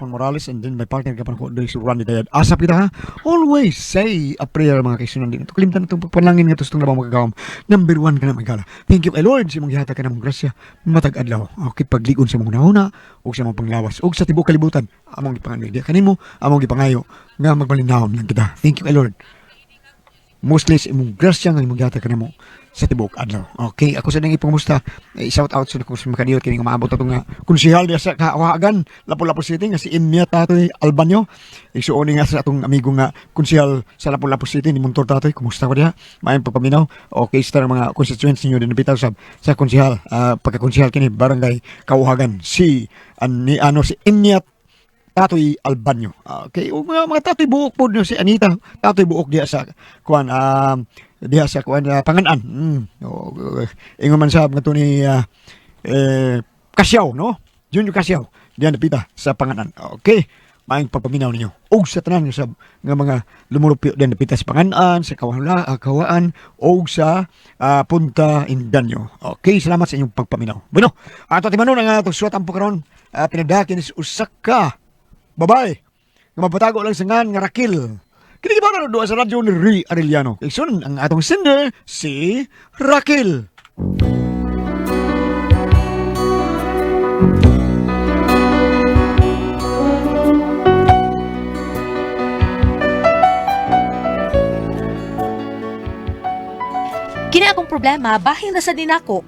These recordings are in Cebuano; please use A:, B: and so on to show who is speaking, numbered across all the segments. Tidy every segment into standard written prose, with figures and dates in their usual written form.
A: Juan Morales, and then my partner kapan ko diri si Randy Dayad. Asa kita ha? Always say a prayer, mga kaigsuonan. Din ito kalimtan itong pagpanalangin nga tustong labang magagawam. Number one ka na magala. Thank you kay Lord sa imong gihatag ka namong grasya matag adlaw. Okay, pagligon sa imong hunahuna ug sa imong panglawas ug sa tibuok kalibutan. Among gipangandoy diha kanimo, among gipangayo nga magmalinahon lang kita. Thank you kay Lord. Mostly sa imong grasya nga imong gihatag kanamo sa tibuok adlaw. Okay, ako sa nang ipangmusta, eh, shout out sa kung sa makadiyot kini nga maabot ato nga konsehal diya sa Kawahagan, Lapu-Lapu City, nga si Imya Tatoy Albanyo. Igsuon nga sa atong amigo nga konsehal sa Lapu-Lapu City ni Montor Tatoy. Kumusta ko diha? Maayong pagpaminaw. Okay, sa mga constituents ninyo din bitaw sa konsehal, pagka-konsehal kini barangay Kawahagan, si ni ano si Imya Tatoy Albanyo. Okay, ug mga Tatoy Buok po si Anita, Tatoy Buok diha sa kuan diha sa kuan Panganan. O, ingon man sa nga ni eh, Kasyaw, no? Junior Kasyaw diha napita sa Panganan. Okay. Maayong pagpaminaw ninyo. Ug sa tanan nga sa nga mga lumulupyo diha napita sa Panganan, sa Kawahala, Kawaan ug sa Punta Indanyo. Okay, salamat sa inyong pagpaminaw. Bueno, ato timanon ang atong suwat ampo karon, pinadakin is usa ka babae nga mapatago lang sa ngan nga Raquel. Kini ba na sa radyo ni Ray Arellano. Igsoon, ang atong sender si Raquel.
B: Kini akong problema, bahil na sa dinako.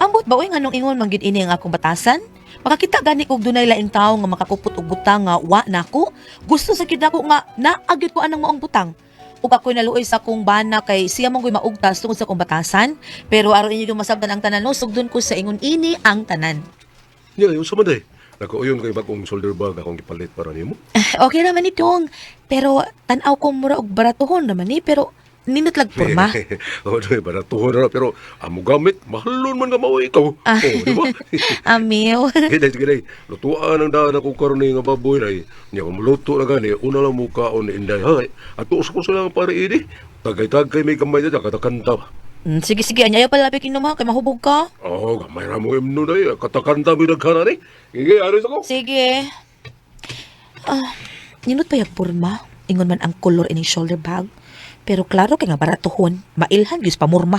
B: Ambot ba oy nganong ingon man gyud ini ang akong batasan? Makakita gani kog dunay laing tawo nga makakupot og butang nga wa nako. Gusto sa gyud nako nga naa gyud ko anang maong butang. Ug ako'y naluoy sa akong bana kay siya man ko'y maugtas tungod sa akong batasan. Pero aron inyo yung masabtan ang tanan no, sugdon ko sa ingon ini ang tanan.
C: Nya, yung sa man day. Nagkauyon kay bagong shoulder bag akong gipalit para nimo.
B: Okay naman itong. Pero tan-aw ko mura og baratuhon naman ni pero nindot lag porma.
C: Oh, day, baratuhon na pero amo gamit, mahalon man nga mao ikaw.
B: Ah.
C: Oh, di ba?
B: Amiw.
C: Gini, gini, lutuan ang daan ako karon nga baboy na niya ko maluto na gani, una lang mo kaon ni Inday. Hay, ato sa ko sila para ini. Tagay-tagay may gamay na katakanta ba.
B: Sige sige, anya ayaw pala kinom ha kay mahubog ka.
C: Oh, gamay ra mo imno day, katakanta mi nagkana ni. Sige, aris ako.
B: Sige. Ah, ninot pa yung porma. Ingon man ang kolor ining shoulder bag. Pero klaro kay nga baratuhon. Mailhan gyud sa pamurma.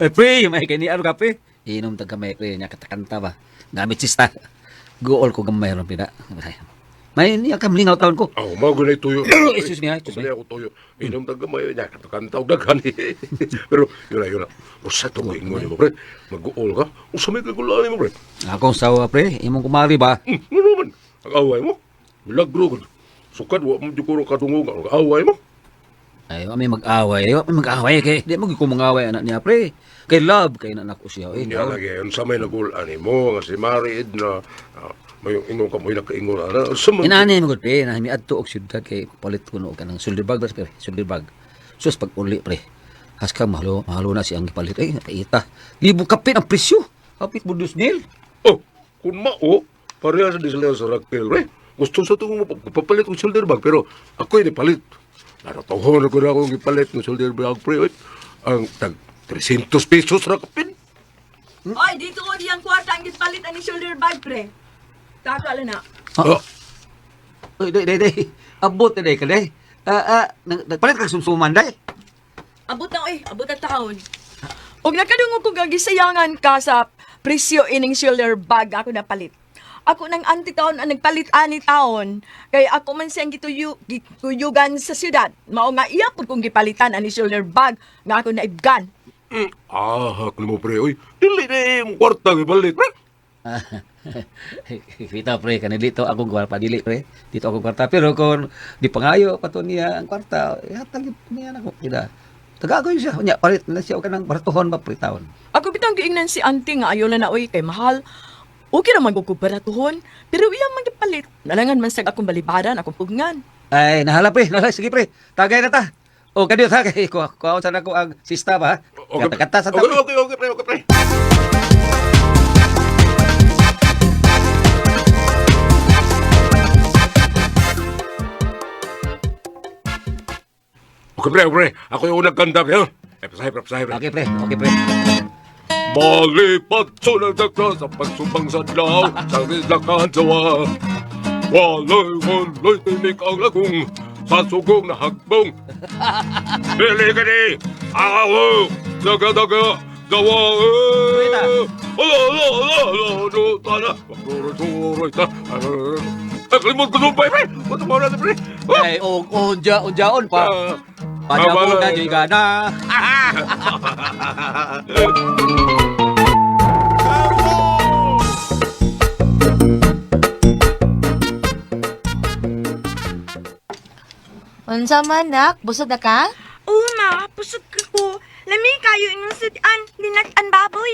D: Eh, pre, may kani ano kape? Inom tag kamay, pre, nya katakanta ba. Gamit sista. Gool ko gamay ron pina. May niya kam lingaw taon ko.
C: Oh, mao gunay tuyo.
D: Excuse me, ha, excuse me.
C: Excuse ako tuyo. Inom tag gamay nya katakanta og daghan. Pero yun na, yun na. Usa to ko ingon nimo, pre. Mag-uol ka. Usa may kagulaan nimo, pre.
D: Akong sawa, pre, imong kumari ba?
C: Ano man? Ang away mo? Milagro ko. Sukad, wa mo dyan ko kadungog. Ang away mo?
D: Ay, wa may mag-away. Wa may mag-away kay di mo gyud ko mangaway anak niya, pre. Kay love kay anak ko siya. Eh,
C: Niya lagi, yun sa may nagulaan mo, nga si Mari Edna, may ingon ka mo, nakaingon na. Sa man,
D: Inaani mo gud pre, na mi adto og syudad kay palit ko no kanang shoulder bag pre, shoulder bag. Sus pag uli pre. Haska mahalo, mahalo na siyang gipalit. Eh, ita. Libo kapit ang presyo. Kapit mo dus nil.
C: Oh, kung mao, pareha sa di sila sa Raquel, pre. Gusto sa itong papalit og shoulder bag, pero ako yung palit. Naratohon ako na akong ipalit ng shoulder bag, pre. Oy. Ang tag 300 pesos ra kapin.
E: Oy, dito ko diyang kwarta ang gipalit ani shoulder bag, pre. Tako ala na.
C: Ah,
D: Uy, day, day, day. Abot na day ka, day. Nagpalit kag sumsuman, day.
E: Abot na oy, abot na taon. Og nakadungog ko gagisayangan ka sa presyo ining shoulder bag ako napalit. Ako nang anti taon ang nagpalit ani taon kay ako man siyang gituyugan sa syudad. Mao nga iya pud kong gipalitan ani shoulder bag nga ako naibgan.
C: Hak nimo, pre. Oy, dili na yung kwarta gipalit, pre.
D: Kita pre, kanil dito akong kwarta dili pre. Dito akong kwarta pero kung di pangayo pa to niya ang kwarta, ihatag gyud niya nako kita. Tagagoy siya, unya palit na siya og kanang baratuhon ba pre taon.
E: Ako bitang giingnan si auntie nga ayo na na oy kay mahal. Okay ra man ko baratuhon, pero iya man gipalit. Nalangan man sa akong balibaran, akong pugngan.
D: Ay, nahala pre, nahala sige pre. Tagay na ta. O kaniyo ta kay ko ko sa nako ang sista ba.
C: Okay,
D: Kata-kata sa ta.
C: Okay, pre, okay, pre. Okay, pre, pre. Ako yung unang kanta, pre. Ha? Eh, pasahe, pre, pasahe, pre.
D: Okay pre, okay pre.
C: Malipat sunod ka sa pagsubang sa daw sa rilakan sawa. Walay, walay, tinik ang lagong sa sugong na hagbong. Dili ka ni! Ako! Daga, daga! Dawa!
D: Rita.
C: Ala, ala, ala, ala, ano, tala! Turoy, turoy, ta! Ay, kalimot ko sumpay, pre! Ba't mo na, pre?
D: Ay, og unja unjaon pa. Padya na jay gana.
B: Unsa man nak, busog na ka?
E: Uma, pusog ko. Lami kayo inyong sudan, linat-an baboy.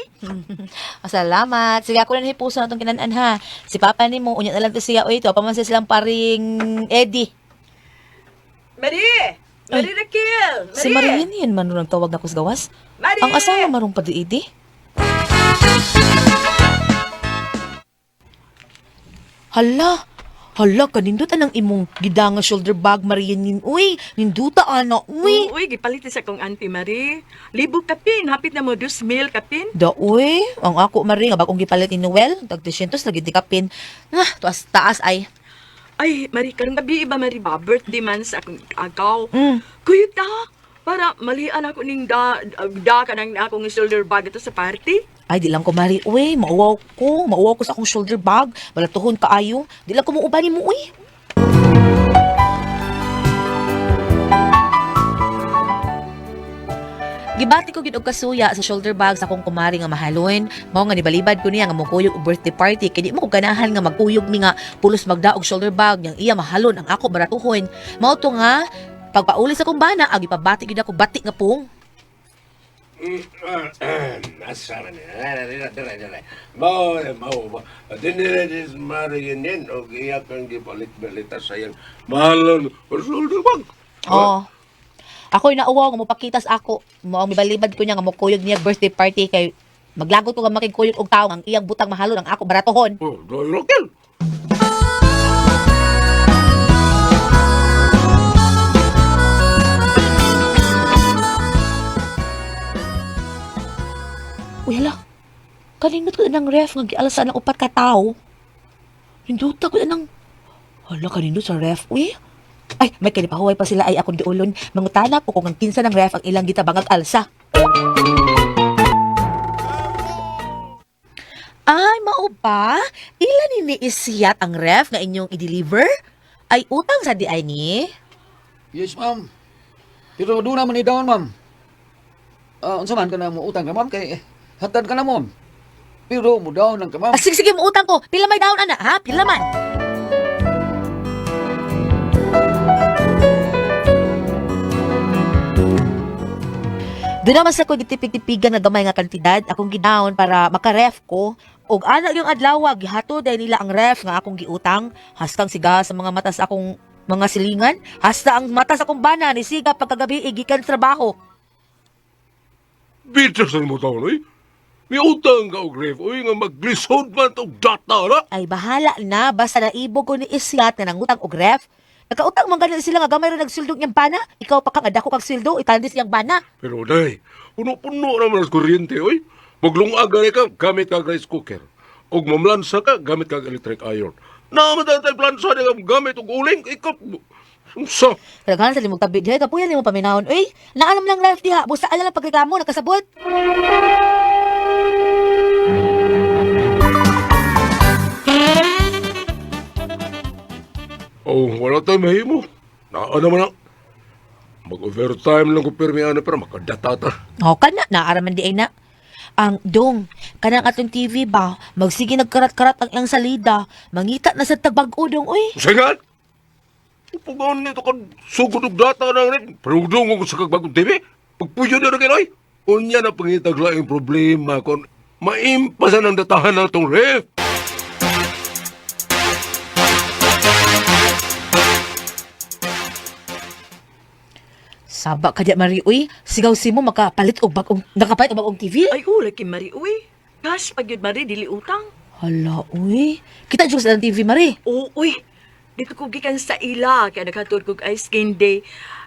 B: Salamat. Sige, ako na hipuso na itong kinanan ha. Si Papa ni mo, unya na lang to siya. Uy, ito, paman silang paring Eddie.
E: Mari! Mari Raquel! Mari!
B: Si Marilyn yun man nung tawag na kusgawas.
E: Mari!
B: Ang asawa marong pa di Eddie. Hala, hala, kanindot anang imong gidanga shoulder bag, Marian yun. Uy, ninduta ana, uy.
E: Uy, gipalit sa kong auntie Mari. Libo kapin, hapit na mo 2,000 kapin.
B: Da, uy, ang ako, Marie, nga bagong gipalit ni Noel, tag 300 lagi di kapin. Ah, tuas taas ay.
E: Ay, Mari, karong gabi iba Mari ba? Birthday man sa akong agaw.
B: Mm.
E: Kuyog ta, para malian ako ning da, da ka ng akong shoulder bag ito sa party.
B: Ay, di lang ko, Mari. Uy, mauwaw ko. Mauwaw ko sa akong shoulder bag. Balatuhon kaayo. Di lang ko muuban mo, uy. Gibati ko gid og kasuya sa shoulder bag sa akong kumari nga mahalon. Mao nga nibalibad ko niya nga mokuyog og birthday party kay di mo ko ganahan nga magkuyog mi nga pulos magdaog shoulder bag niyang iya mahalon ang ako baratuhon. Mao to nga pagpauli sa akong bana ag ipabati gid ako bati nga pong.
C: Asa man ni? Mao, mao, mao. Dinire is Marianin og iya kang gipalit-balita sa iyang mahalon shoulder bag.
B: Oo. Ako'y nauwaw nga mopakita sa ako. Mao ang mibalibad ko niya nga mokuyog niya birthday party kay maglagot ko nga makigkuyog og tawo ang iyang butang mahalon ang ako baratohon.
C: Oh, dahil Raquel.
B: Uy hala. Kanindot ko ng ref nga gialasan ang upat ka tawo. Nindota ko ng Hala kanindot sa ref uy. Ay, may kanipahuway pa sila ay akong diulon. Mangutana ko kung ang kinsa ng ref ang ilang gitabangag alsa. Ay, mao ba? Ilan ni isiyat ang ref nga inyong i-deliver? Ay, utang sa di ay ni?
D: Yes, ma'am. Pero doon naman ni down, ma'am. Ah, unsa man ka na mo utang ka, ma'am kay hatad ka na mo. Pero mo down lang ka, ma'am.
B: Ah, sige, sige, mo utang ko. Pila may down, ana, ha? Pila man. Doon naman sa ko gitipig-tipigan nga gamay nga kantidad akong gidown para makaref ko. Og ana yung adlaw gihato dahil nila ang ref nga akong giutang hastang siga sa mga mata sa akong mga silingan hasta ang mata sa akong bana ni siga pagkagabi gikan sa trabaho.
C: Bitter sa mo taon, oy. May utang ka og ref, oy, nga maglisod man og data, na.
B: Ay bahala na basta naibog ko ni Isyat nga nangutang og ref. Nakautang man ganun sila nga gamay ra nagsuldog niyang bana. Ikaw pa kang adako kag sweldo itandis niyang bana.
C: Pero day, puno-puno naman ang kuryente, oy. Maglungag gani ka, gamit ka rice cooker. Og mamlansa ka, gamit ka electric iron. Naman tayo tayo plansa niya gamit og uling, ikaw. Unsa?
B: Kadaghan sa limog tabi diha kapuyan nimo paminahon. Uy, naalam lang life diha. Busa ala lang pagreklamo nakasabot.
C: Oh, wala tayo mahimo. Naa naman na. Mag-overtime lang ko pirmi ana pero makadata ta.
B: O kana naaraman di ay na. Ang dong, kanang atong TV ba, magsige nagkarat-karat ang iyang salida, mangita na sa tagbag-o dong, uy.
C: Usayngan! Upugaon nito kan sugod og data na rin. Pero ko sa kagbagong TV. Pagpuyo na rin oy. Unya na pangitag laing problema kon maimpasan ang datahan na itong ref.
B: Saba ka di, Mari, uy. Sigaw si mo makapalit og bagong, nakapalit og bagong TV.
E: Ay, ula kay Mari, uy. Cash pag yun, Mari, dili utang.
B: Hala, uy. Kita jud sa TV, Mari.
E: Oo, uy. Dito ko gikan sa ila, kaya naghatod kog ice candy.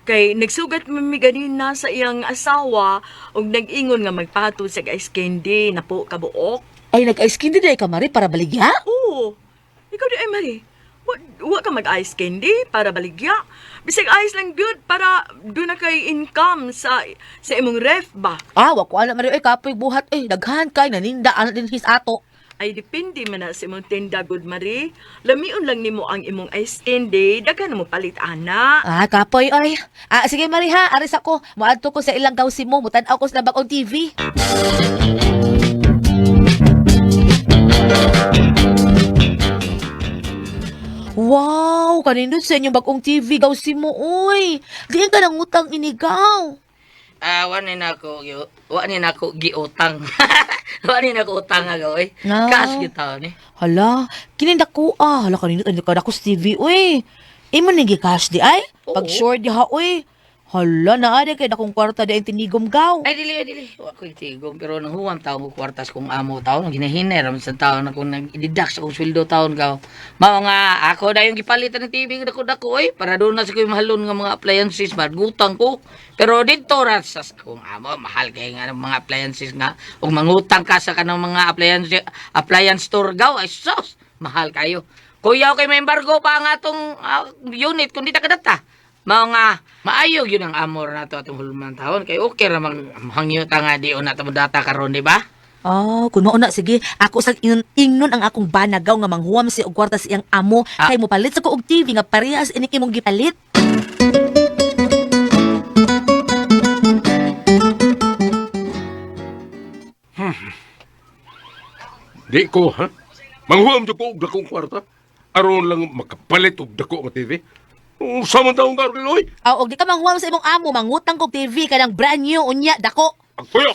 E: Kay nagsugat man mi ganina sa iyang asawa ug nag-ingon nga magpatod sa ice candy na po kabuok.
B: Ay, nag-ice candy na ka, Mari, para baligya?
E: Oo. Ikaw di ay Mari. Wa ka mag-ice candy para baligya. Bisag ice lang good para doon na kay income sa imong ref ba.
B: Ah, wa ko alam, Mari. Ay, kapoy buhat. Ay, daghan kay, naninda, ano din his ato.
E: Ay depende man na sa imong tinda good Mari. Lamion lang nimo ang imong ice candy, daghan na mo palit ana.
B: Ah, kapoy, oy. Ah, sige, Mari, ha. Aris ako. Moadto ko sa ilang gawsi mo. Mutan-aw ko sa bagong TV. Wow, kanindot sa inyong bagong TV, gawsi mo, oy. Diin ka nangutang inigaw.
F: Ah, wa ni nako wa ni nako giutang. Wa ni nako utang aga oy.
B: Ah.
F: Cash gyud taon ni.
B: Hala, kininda ko ah. Hala, kanindot, ano ka dako sa TV, oy. Imo ni cash di ay? Pag
F: Oo.
B: short di ha, oy. Hala, naa di kay dakong kwarta di ang tinigom gaw.
F: Ay dili ay, dili. Wa ko tigom pero nang huwam taon ko kwartas kung amo taon ginahinay ra man sa taon akong nag-deduct sa akong sweldo taon ka. Mao nga ako na yung gipalitan ng TV dako dako oy para doon na sa ko'y mahalon nga mga appliances magutang ko. Pero dito ra sa akong amo mahal kay nga ng mga appliances nga ug mangutang ka sa kanang mga appliance appliance store gaw ay sus mahal kayo. Kuya kay may embargo pa ang atong unit kung di ta kadata. Mao nga maayo gyud ang amor nato atong hulman taon kay okay ra mag hangyo ta nga di na ta data karon di ba?
B: Oh, kun mao na sige, ako sa ingnon, ingnon ang akong banagaw nga manghuam si og kwarta sa iyang amo kay mopalit sa ko og TV nga parehas ini imong gipalit.
C: Di ko, ha? Manghuam jud ko og dakong kwarta. Aron lang makapalit og dako nga TV. Unsa man taong karon oy?
B: Aw, og di ka manghuam sa imong amo, mangutang kog TV kanang brand new unya dako.
C: Ang tuyo!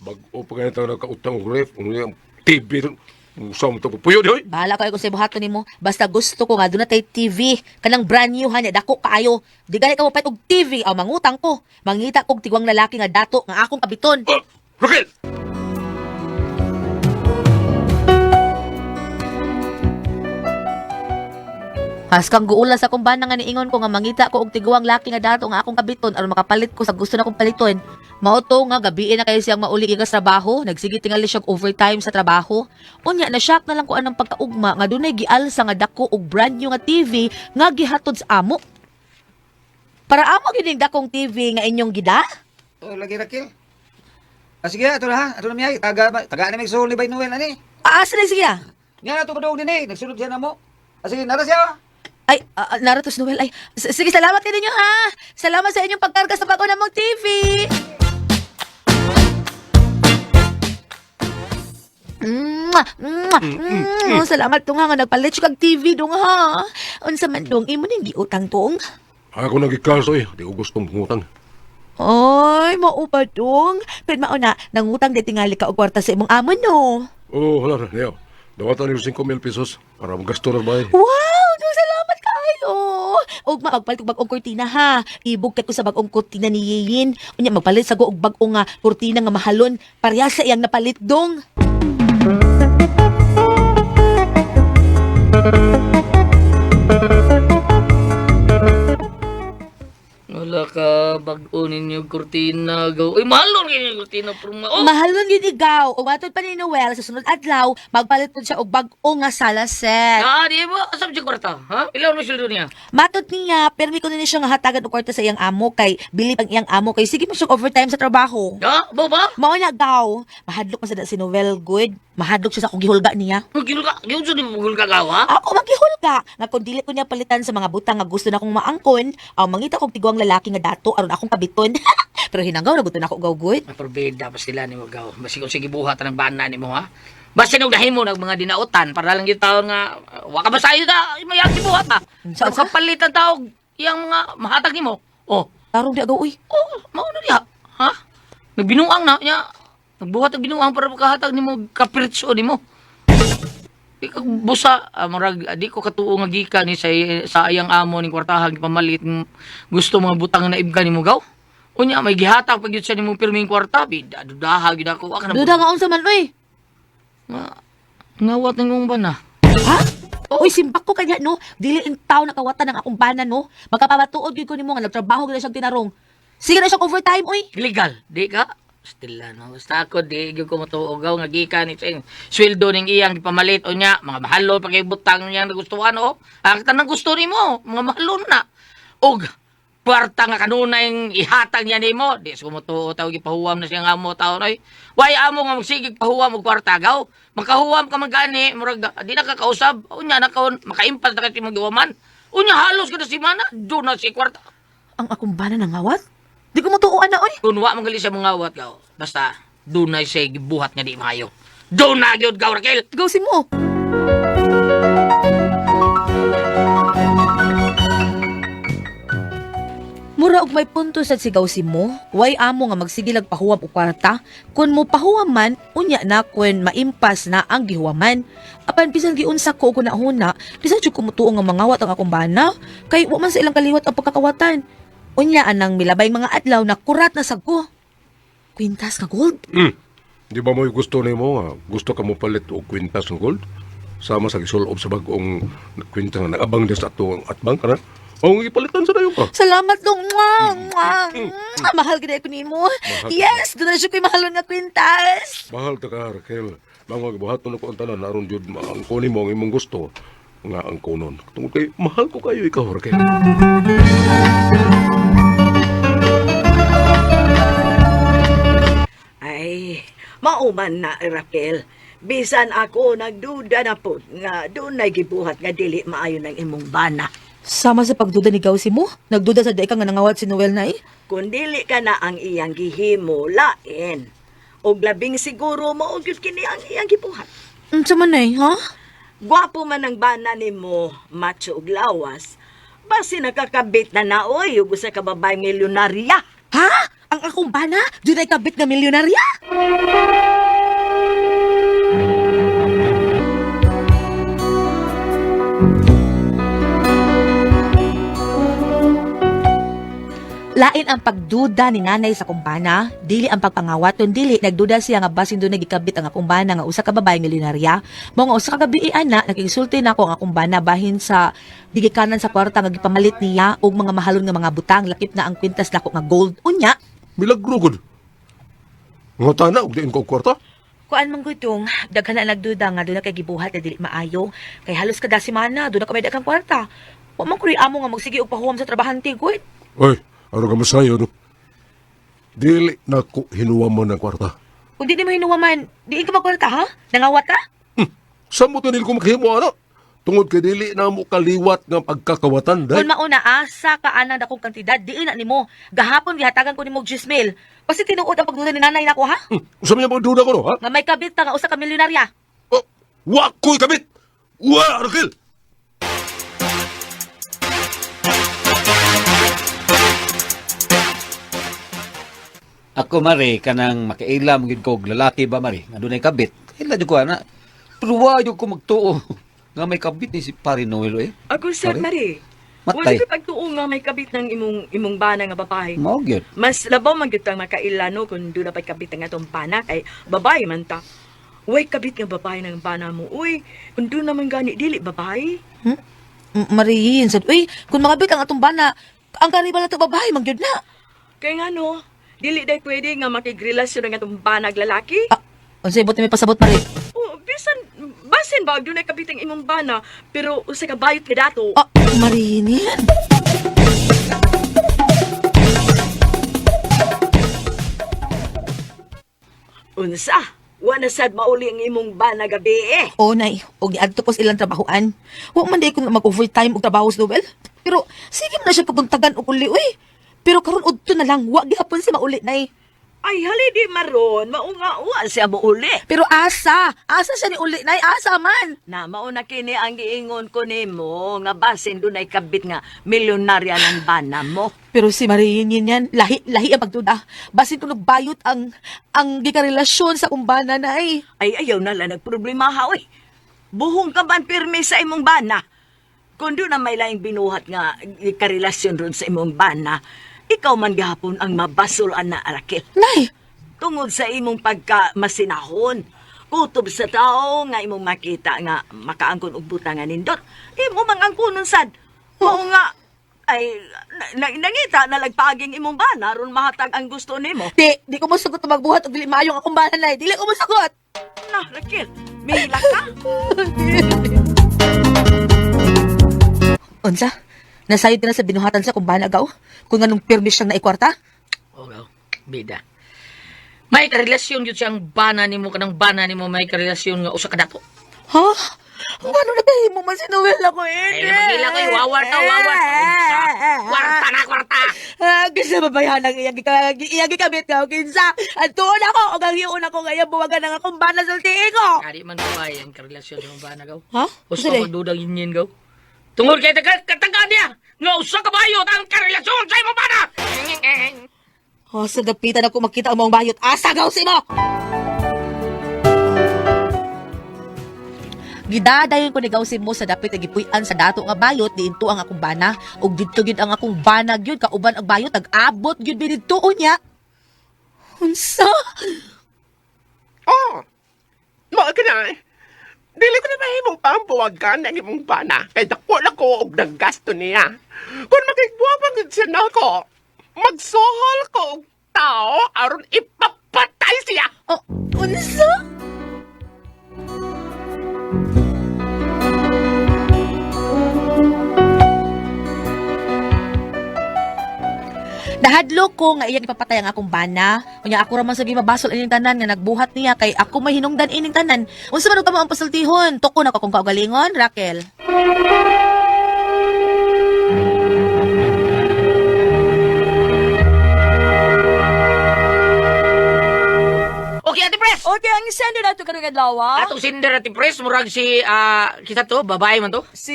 C: Bag-o pa ganito nagkautang og ref, unya ang TV. Unsa man taong puyo di oy?
B: Bahala kayo kung sa buhaton nimo. Basta gusto ko nga doon na tay TV kanang brand new ha nya dako kaayo. Di gani ka mopalit og TV aw mangutang ko. Mangita kog tigwang lalaki nga dato nga akong kabiton.
C: Ah, Raquel!
B: Haskang guula sa akong bana nga niingon ko nga mangita ko og tiguang laki nga dato nga akong kabiton aron makapalit ko sa gusto na kong paliton. Mao to nga gabi na kayo siyang mauli gikas trabaho, nagsige tingali siyang overtime sa trabaho. Unya na shock na lang ko anang pagkaugma nga dunay gialsa nga dako og brand new nga TV nga gihatod sa amo. Para amo gining dakong TV nga inyong gida?
D: Oh, lagi Raquel. Ah, sige, ato na ha. Ato na miyay. Taga, taga na may ni Bay Noel, ani.
B: Asa na siya?
D: Nga na, tumadog din eh. Nagsunod siya na mo. Ah, sige, nara siya.
B: Ay, naratos Noel. Ay, sige, salamat kayo ninyo ha. Salamat sa inyong pagkarga sa bago namong TV. Mwah! Mwah! Mm, salamat tong nga nagpalit siya kag TV dong ha. Unsa man dong imo ning giutang tong?
C: Ako nagikaso eh. Di ko gustong mangutang.
B: Ay, mao ba dong? Pero mao na, nangutang di tingali ka og kwarta sa imong amo no.
C: Oh, hala na. Niyo. Dawatan niyo 5,000 pesos para magasto na bahay.
B: Wow! Dong salamat kaayo. Og magpalit og bag-ong kurtina ha. Ibog kay ko sa bag-ong kurtina ni Yiyin. Unya magpalit sa og bag-ong nga kurtina nga mahalon. Pareha sa iyang napalit dong.
F: Wala ka bag-o ninyo kurtina gaw. Uy mahal rin ninyo kurtina pero oh.
B: Mahalon yun ikaw. O matod pa ni Noel sa sunod adlaw, magpalit pud siya og bag-o nga sala set.
F: Ah, di ba? Asam siya kwarta, ha? Ilaw na sweldo niya.
B: Matod niya, pero ko na siya nga hatagan og kwarta sa iyang amo kay bilib ang iyang amo kay sige mo siya overtime sa trabaho.
F: Ha? Ba ba?
B: Mao na gaw. Mahadlok man sa si Noel good. Mahadlok siya sa akong gihulga niya.
F: Magkilga, yun sa di mo gulga gawa?
B: Ako maghihulga nga kung dili ko niya palitan sa mga butang nga gusto na kong maangkon, aw mangita kog tiguang lalaki nga dato aron akong kabiton. Pero hinanggaw na gusto na ako gaw good.
F: Maperbida pa sila ni mo gaw. Basi kung sige buhat ng bana ni mo ha. Basta nung dahimo ng mga dinautan para lang yung taon nga wa ka basayo ta mayag buhat ha.
B: Sa-
F: Sa kapalitan tawag iyang mga mahatag nimo. Oh,
B: Tarong di agaw uy.
F: oh, mao na diha. Ha? Nagbinuang na niya. Nagbuhat og binuang para makahatag nimo kapritso nimo. Di ka busa, murag di ko katuo nga gikan ni sa iyang amo ning kwartahan gipamalit gusto mga butang na ibga nimo gaw. Unya may gihatag pag yun siya nimo pirming kwarta bida dudaha gyud ako. Wa ka na
B: Duda nga unsa man uy.
F: Nga ngawat ning ba na.
B: Ha? Uy, simbak ko kanya no. Dili in tao nakawatan ang akong bana no. Magkapamatuod gyud ko nimo nga nagtrabaho gyud na siyang tinarong. Sige na siyang overtime uy.
F: Legal, di ka? Stila no. Basta ako di gyud ko motuo gaw nga gikan ni sing sweldo ning iyang gipamalit o nya mga mahalo pa kay butang niya nagustuhan o. Ang tanang gusto nimo, mga mahalon na. Og kwarta nga kanunay ihatag niya nimo, di sa motuo taw gipahuwam na siya nga amo taon oy. Way amo nga magsigig pahuwam og kwarta gaw. Makahuwam ka man gani, murag di na ka kausab. Unya na kaon makaimpas na kay imong giwaman. Unya halos kada semana do na si kwarta.
B: Ang akong bana nangawat? Di ko motuo ana oy.
F: Kung wa man gali siya mangawat gaw, basta dunay siya gibuhat nga di maayo. Doon na gyud gaw Raquel.
B: Gawsin mo. Mura og may punto sa sigaw si mo, way amo nga magsigilag pahuwam og kwarta, kun mo pahuwam man, unya na kun maimpas na ang gihuwaman. Apan bisan giunsa ko og hunahuna, bisan jud ko mutuo nga mangawat ang akong bana, kay wa man sa ilang kaliwat ang pagkakawatan. Unya anang milabay mga adlaw na kurat na sag ko. Kwintas nga gold.
C: Di ba mo'y gusto nimo nga? Gusto ka mo palit og kwintas ng gold? Sama sa gisulob sa bag-ong kwintas nga nag-abang din sa atong atbang kana. Ang ipalitan sa dayon ka.
B: Salamat dong. Mwah, mwah, mwah. Mahal gid ko nimo. Yes, doon na siya ko'y mahalon nga kwintas.
C: Mahal ta ka, Raquel. Mga gibuhaton ako ang tanan aron jud maangkon nimo ang imong gusto nga ang kunon. Tungod kay mahal ko kayo ikaw, Raquel.
G: Ay, mauman na, Raquel. Bisan ako nagduda na po nga dunay gibuhat nga dili maayo ng imong bana.
B: Sama sa pagduda ni Gausi mo, nagduda sa daika nga nangawat si Noel na eh.
G: Kung dili ka na ang iyang gihimo, lain. Og labing siguro mao gyud kini ang iyang gibuhat.
B: Unsa man ay, ha?
G: Gwapo man ang bana nimo, macho og lawas. Basi nakakabit na naoy ug usa ka babae milyonarya.
B: Ha? Ang akong bana? Dunay kabit nga milyonarya? Lain ang pagduda ni nanay sa kumbana, dili ang pagpangawat, kun dili nagduda siya nga basin doon nagikabit ang akong bana nga usa ka babae milyonarya. Mao nga usa ka gabi ana nakisulti nako ang akong bana bahin sa gigikanan sa kwarta nga gipamalit niya og mga mahalon nga mga butang lakip na ang kwintas nako nga gold. Unya,
C: Milagro gud. Nga tana og diin ko og kwarta.
B: Kuan man gutong, daghan na nagduda nga doon na kay gibuhat na dili maayo. Kay halos kada semana doon na kami daghang kwarta. Wa man kuy amo nga magsige og pahuwam sa trabahante gud.
C: Oy, aron ka masayo no. Dili na ko hinuwaman ang kwarta.
B: Kung di mo hinuwaman, diin ka magkwarta ha? Nangawat ka?
C: Samot na nil ko makahimo ana. Tungod kay dili na mo kaliwat nga pagkakawatan
B: Kung
C: dai.
B: mauna asa ka anang dakong kantidad, diin na nimo. Gahapon gihatagan ko nimo og 10 mil. Basta tinuod ang pagduda ni nanay nako ha?
C: Usa man yung pagduda ko no, ha?
B: Nga may kabit ka nga usa ka milyonarya.
C: Oh, wa ko'y kabit. Wa, Raquel.
D: Ako mare kanang makaila mo gyud ko og lalaki ba mare nga dunay kabit. Kaila jud ko ana. Pero wa jud ko magtuo nga may kabit ni si Pare Noel eh.
E: Ako sad,
D: Mare?
E: Mare.
D: Matay.
E: Wala pagtuo nga may kabit ng imong imong bana nga babae.
D: Mao gyud.
E: Mas labaw man gyud tang makaila no kung doon na pa'y kabit ang atong bana kay babae man ta. Uy, kabit nga babae ng bana mo. Uy, kung doon naman gani dili babae.
B: Mariin sad, uy, kung makabit ang atong bana, ang karibal na to babae man gyud na.
E: Kay nga no, dili day pwede nga makigrelasyon ang atong bana ag lalaki.
B: Ah, unsay buot ni may pasabot mare?
E: Oh, bisan basin ba doon ay kabit ang imong bana pero usa ka bayot ka dato.
B: Ah, Marinin.
G: Unsa? Wa na sad mauli ang imong bana gabi eh.
B: Oo, nay. Og niadto ko sa ilang trabahoan. Wa man day kung mag-overtime og trabaho sa Noel. Pero sige man na siya paguntagan og uli, uy. Pero karon udto na lang, wa gihapon siya mauli, nay.
G: Ay hali di maron, maunga wa siya mouli.
B: Pero asa, asa siya ni uli, nay, asa man.
G: Na mauna kini ang giingon ko nimo nga basin dunay kabit nga milyonarya ng bana mo.
B: Pero si Mariin yun yan, lahi, lahi ang pagduda. Basin kung nagbayot ang gikarelasyon sa kumbana, nay.
G: Ay ayaw na lang nagproblema ha oy. Buhong ka man pirmi sa imong bana. Kung doon na may laing binuhat nga karelasyon ron sa imong bana, ikaw man gahapon ang mabasol ana Raquel.
B: Nay,
G: Tungod sa imong pagka masinahon. Kutob sa tao nga imong makita nga makaangkon og butang nga nindot. Imo mang angkonon sad. Mao nga ay nangita na lagpaging imong bana aron mahatag ang gusto nimo.
B: Di ko mosugot na magbuhat og dili maayong akong bana, nay. Dili ko mosugot.
G: Na, Raquel, mihila ka.
B: Unsa? Nasayod ka na sa binuhatan sa kung bana gaw? Kung anong pirmi siyang naikwarta?
F: Oh, gaw. Bida. May karelasyon yun siyang bana nimo kanang bana nimo may karelasyon nga usa ka dato.
B: Ha? Ano na kayo mo man si Noel ako eh?
F: Ay, magila ko, wawar ta, wawar. Unsa? Kwarta na, kwarta.
B: Ah, kinsa babayahan ang iyang iyang gikabit ka, kinsa? Ang tuon ako, o ang hiyon ako ngayon, buwagan ang akong bana sa tiin ko.
F: Kari man ko ay ang karelasyon sa mga bana gaw.
B: Ha?
F: Gusto
B: Sige.
F: magdudang yun gaw. Tungod kay taga katanggaan niya nga usa ka bayot ang karelasyon sa imong bana.
B: Oh, sa dapitan ako makita ang mga bayot. Asa gaw si mo! Gidadayon ko ni Gawsim mo sa dapit nga gipuy-an sa dato nga bayot diinto ang akong bana ug didto gyud ang akong bana gyud kauban ang bayot nag-abot gyud didto niya. Unsa?
H: Oh, mao ka na. Dili ko na mahimong pambuwagan ang imong bana. Kay dako na ko og naggasto niya. Kung makigbuwag gid siya nako, magsuhol ko og tao aron ipapatay siya.
B: Oh, unsa? Nahadlok ko nga iyang ipapatay ang akong bana. Unya ako ra man sa gimabasol ining tanan nga nagbuhat niya kay ako may hinungdan ining tanan. Unsa man og kamo ang pasultihon? Tuko na ko akong kaugalingon, Raquel.
F: Okay, Ate Pres.
E: Okay, ang sender nato karong adlaw.
F: Atong sinder Ate Pres murag si kita to babae man to.
E: Si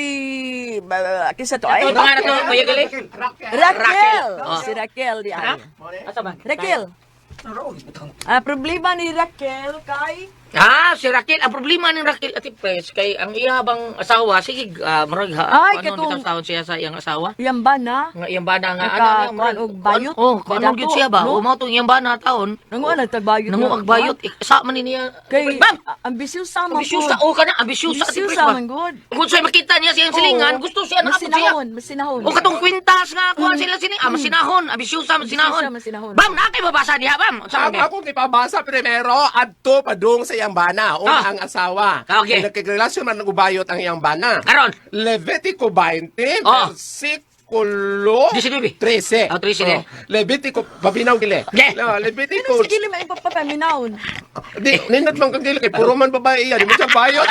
E: kinsa to ay?
F: Ato pangalan to Kuya Gali.
E: Raquel.
F: Raquel. Oh.
E: Si Raquel di ay.
F: Asa man?
E: Raquel. Ah, problema ni Raquel kay
F: Ah, si Raquel. Ang problema ni Raquel Ate Pres kay ang iya bang asawa sige murag ha.
E: Ay,
F: ano
E: katong-
F: bitaw taon siya sa iyang asawa?
E: iyang bana.
F: Nga iyang bana nga
E: Naka-
F: ano nga
E: kuan og bayot.
F: Oh, kuan
E: Dato,
F: gyud siya ba?
E: no?
F: O mao tong iyang bana taon.
E: Nanguan ang tagbayot.
F: Nanguag bayot. Eh, Sa man ni niya.
E: Kay
F: Ma'am,
E: ambisyosa man
F: ambisyosa o ka na, ambisyosa Ate Pres
E: Ambisyosa
F: ba?
E: man gud.
F: Kung sa'yo makita niya siyang silingan,
E: Oo.
F: gusto siya na siya.
E: Masinahon, masinahon.
F: O katong kwintas nga kuan sila sining, masinahon, ambisyosa, masinahon.
E: Ambisyosa, masinahon.
F: Bam, naa kay mabasa diha, bam. Unsa man
H: Ang
F: kay?
H: akong ipabasa primero, adto padung sa iyang bana o ang asawa.
F: Ah, okay.
H: Kay nagkagrelasyon man ng ubayot ang iyang bana.
F: Karon.
H: Levitico 20, versikulo
F: 19.
H: 13.
F: Ah, 13
H: Oh, Levitico, pabinaw gili.
F: Okay.
H: No, Levitico.
E: Sige lima ipapapaminawon.
H: Di, nindot man kang gili kay puro man babae yan. Di mo siya bayot.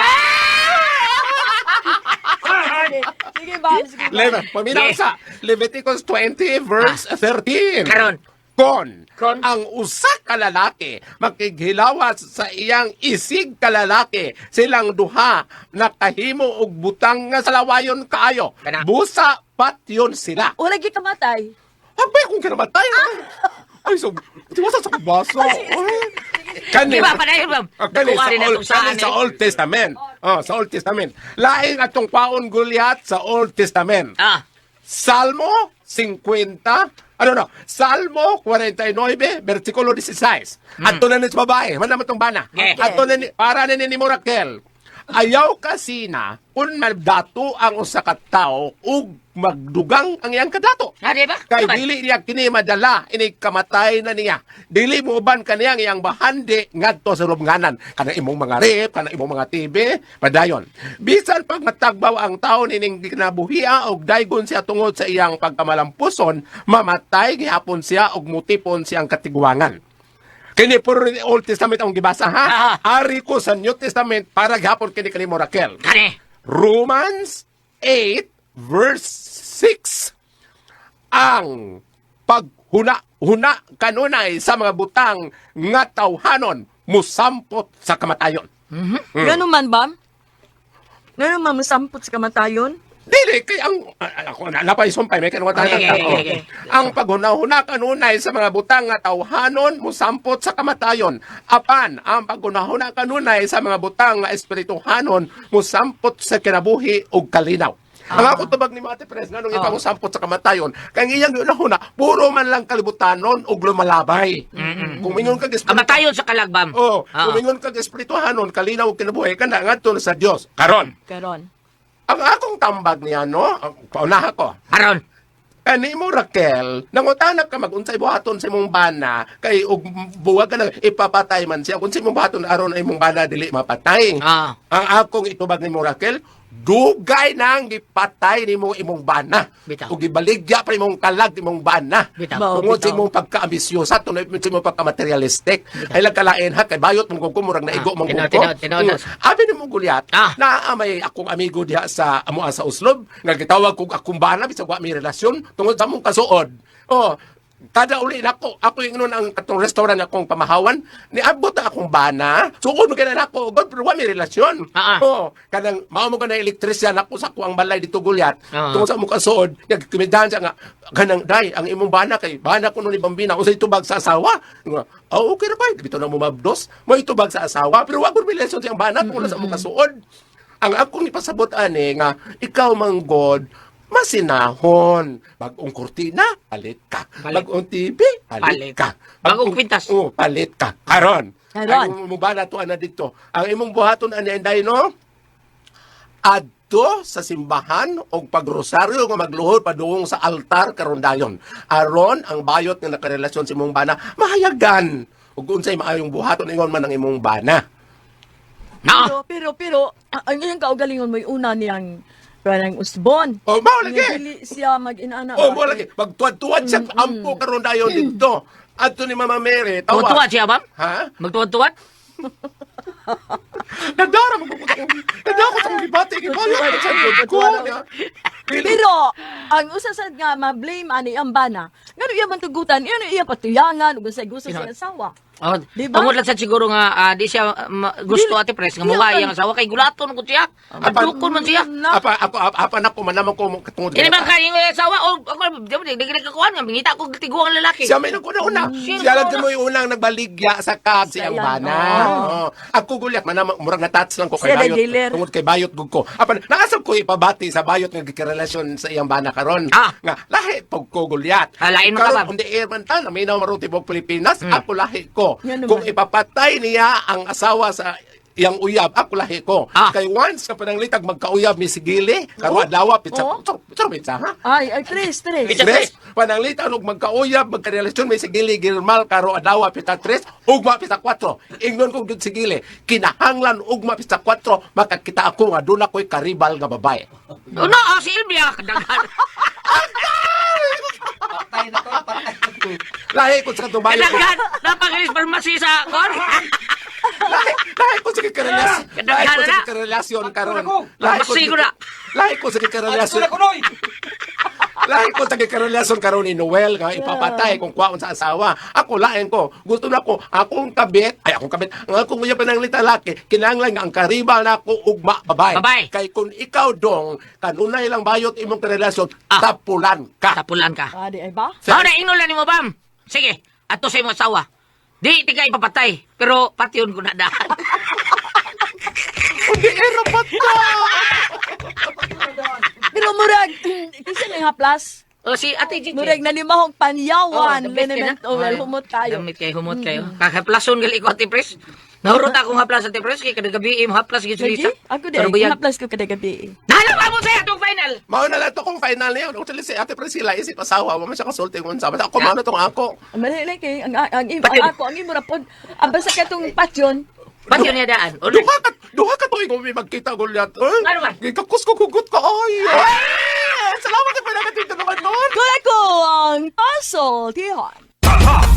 E: Sige bam, sige bam.
H: Paminaw
F: Yeah.
H: sa Leviticus 20 verse 13.
F: Karon.
H: Kon,
F: Kon.
H: ang usa ka lalaki makighilawas sa iyang isig ka lalaki, silang duha nakahimo og butang nga salawayon kaayo.
F: Kana.
H: Busa patyon sila.
E: Wala gyud kamatay.
H: Abay kung kinamatay. Ay, so, tiwasa sa kubasa. Kani,
F: Di ba, padayon, bam?
H: Ah, kani
F: Nakuha
H: sa
F: rin
H: Old,
F: natong saan,
H: kani sa
F: eh.
H: Old Testament. Oh, sa Old Testament. Laing atong paon Goliath sa Old Testament. Salmo 50, ano no, Salmo 49, versikulo 16. Ato na ni sa babae, man naman tong bana.
F: Okay.
H: Ato na ni, para na ni mo Raquel. Ayaw kasi na kung magdato ang usa ka tawo ug magdugang ang iyang kadato.
F: Ah, di ba?
H: Kay
F: Di ba?
H: dili niya kini madala, ini kamatay na niya. Dili mo uban kaniya ang iyang bahandi ngadto sa lubnganan. Kana imong mga rep, kana imong mga TV, padayon. Bisan pag matagbaw ang tawo nining kinabuhia og daygon siya tungod sa iyang pagkamalampuson, mamatay gihapon siya og mutipon siyang katiguangan. Kini puro ni Old Testament ang gibasa ha. Ari ko sa New Testament para gihapon kini kanimo Raquel.
F: Kani.
H: Romans 8 verse 6. Ang paghuna-huna kanunay sa mga butang nga tawhanon musampot sa kamatayon.
E: Ganun man bam? Ganun man masampot sa kamatayon?
H: Dili kay ang ako na napay sumpay may kanwa tayo.
F: Okay.
H: Ang paghunahuna kanunay sa mga butang nga tawhanon musampot sa kamatayon. Apan ang paghunahuna kanunay sa mga butang nga espirituhanon musampot sa kinabuhi ug kalinaw. Ang ako tubag ni Mate Pres nganong ikaw sampot sa kamatayon, kay ang iyang giunahuna puro man lang kalibutanon ug lumalabay. Kung mingon kag espiritu
F: Kamatayon sa kalagbam.
H: Oh,
F: Ah.
H: kung mingon kag espirituhanon, kalinaw og kinabuhi kana ngadto na sa Dios. Karon,
E: Karon.
H: ang akong tambag niya no, ang paunaha ko.
F: Aron.
H: Kani mo Raquel, nangutana ka magunsay buhaton sa imong bana kay og buwag ka na ipapatay man siya. Kung sa imong buhaton aron ang imong bana dili mapatay.
F: Ah.
H: Ang akong itubag nimo Raquel, dugay nang gipatay nimo imong bana.
F: Bitaw.
H: Ug gibaligya pa imong kalag imong bana.
F: Bitaw.
E: Mao,
H: Tungod sa
E: bitaw.
H: imong pagkaambisyosa, tungod sa imong pagka-materialistic. Ay lang kalain ha kay bayot mong kuko murag naigo
F: Ah,
H: mong
F: tinaw,
H: kuko.
F: tinaw, tinaw,
H: Abi nimo Gulyat,
F: Ah.
H: naa may akong amigo diha sa amoa sa Oslob nga gitawag kog akong bana bisag wa may relasyon tungod sa among kasuod. Oh, kada uli nako, ako yung inon ang katong restaurant akong pamahawan, niabot na akong bana. Suod mo kay nako, god pero wa may relasyon.
F: Ah, ah.
H: Oh, kanang mao mo kanang elektrisyan ako sa kuang balay dito Gulyat.
F: Ah.
H: Tungod sa among kasuod, nagkumidahan siya nga kanang day ang imong bana kay bana kuno ni Bambina unsay tubag sa asawa. Nga, oh, okay ra bay, bitaw na mo mabdos, may tubag sa asawa pero wa gud relasyon sa iyang bana tungod sa among kasuod. Ang akong ipasabot ani nga ikaw man God masinahon. Bagong kurtina, palit ka.
F: Palit.
H: Bagong TV, palit,
F: Palit.
H: ka.
F: Bagong kwintas.
H: Oh, palit ka. Karon.
E: Karon.
H: Ang imong bana to ana dito. Ang imong buhaton ani inday no? Adto sa simbahan og pagrosaryo nga magluhod padung sa altar karon dayon. Aron ang bayot nga nakarelasyon sa imong bana mahayagan ug unsay maayong buhaton ingon man ang imong bana.
F: Na.
E: Pero, pero, pero, ang iyang kaugalingon mo'y una niyang parang usbon.
H: Oh, mao lagi.
E: Nga Dili siya mag-inana.
H: Oh, mo lagi magtuwad-tuwad siya ampo karon dayon dito. Adto ni Mama Mary, tawa.
F: Tuwad-tuwad siya, bam?
H: Ha?
F: Magtuwad-tuwad?
H: Nadara mo ko. Nadara ko sa akong gibati gibayo sa good ko.
E: Pero, ang usa sad nga ma-blame ani ang bana. Ngano iya man tugutan, iya iya patuyangan ug unsay gusto sa iyang asawa.
F: Oh,
E: Di ba?
F: tungod lang sa siguro nga di siya gusto
E: Dili-
F: ate pres nga
E: Iya
F: muha
E: man.
F: iyang asawa kay gulaton ko siya. Adukon man siya.
E: Na,
H: Apa ako apa, apa na ko man ko tungod
F: Kini bang kay iyang asawa o ako di ba di kakuan nga mangita ko tiguang lalaki.
H: Siya may naguna-una.
F: Siya
H: Siya lang
F: naguna.
H: mo yung unang nagbaligya sa kab
E: Sa
H: siyang
E: iyang,
H: bana.
E: oo.
H: Oo. Ako gulyat man murag na-touch lang ko kay
E: Siya
H: bayot.
E: dealer.
H: Tungod kay bayot gud ko. Apan naasab ko ipabati sa bayot nga gikarelasyon sa iyang bana karon.
F: Ah.
H: Nga lahi pog ko gulyat.
F: Ah, lain mo ka
H: Karon,
F: ba?
H: on the air man ta, naminaw maron tibok Pilipinas, ako lahi ko.
E: Nga naman.
H: Kung ipapatay niya ang asawa sa iyang uyab, ako lahi ko.
F: Ah.
H: Kay once ka pananglitag magkauyab mi sigili, karon adlaw pizza,
E: Oo.
H: pizza, pizza, ha?
E: Ay, ay, tres, tres.
F: Pizza.
H: Tres, pananglitan og magkauyab, magkarelasyon may sigili girmal karo adlaw pita tres, ugma pita kwatro. Ingnon kong dud sigili, kinahanglan ugma pita kwatro, makakita ako nga doon ako'y karibal nga babae.
F: Oh, no, oh, si Ilvia kadaghan.
D: Patay na to, patay.
H: Lahi ko sa katubayo.
F: Kadaghan napakilis pharmacy sa kon.
H: Lahi, lahi ko sa kikarelasyon. Lahi ko sa kikarelasyon karon. Lahi ko
F: Masigo na.
H: Lahi ko sa kikarelasyon.
D: Ato na kunoy.
H: Lahi ko sa kikarelasyon karon ni Noel nga ipapatay kung kwaon sa asawa. Ako lain ko. Gusto na ko akong kabit, ay akong kabit. Ang akong uya panang lalaki, kinahanglan nga ang karibal na ako ugma babae.
F: Babae.
H: Kay kung ikaw dong kanunay lang bayot imong karelasyon,
F: Ah.
H: tapulan ka.
F: Tapulan ka.
E: Ah, di ay ba?
F: Mao na ingnon lang nimo bam. Sige, ato sa imong asawa. Di ti ka ipapatay, pero patyon ko na daan.
H: Hindi era pa ta.
E: Pero murag, kasi nang haplas.
F: O si Ate Gigi.
E: Murag nanimahong panyawan,
F: Oh, the best
E: liniment
F: ka na.
E: oil,
F: Ay,
E: humot kayo.
F: Damit kayo, humot kayo. Kakaplason gali ko Ate Pres. Nahurot akong haplas Ate Pres kay kada gabi im haplas gyud si
E: Lagi?
F: Lisa.
E: Ako di,
F: Pero buyag.
E: haplas ko kada gabi.
F: Nalo ka mo sa atong final.
H: Mao na lang to kung final niya. Actually, si Ate Priscilla isip asawa, wa man siya kasulti kung sa. Basta ako mao na tong ako.
E: Mali lang kay ang
F: Patyon.
E: ang ako ang imo ra pod. Ang basta katong patyon.
F: Patyon niya daan. O,
H: Duha ka tuig kung may magkita gulyat. Eh?
F: Ano ba?
H: Gikakus ko hugot ka ay. Ay! Salamat sa pinakatito naman noon.
E: Kuya ko ang puzzle, Tihon.
I: Tatak!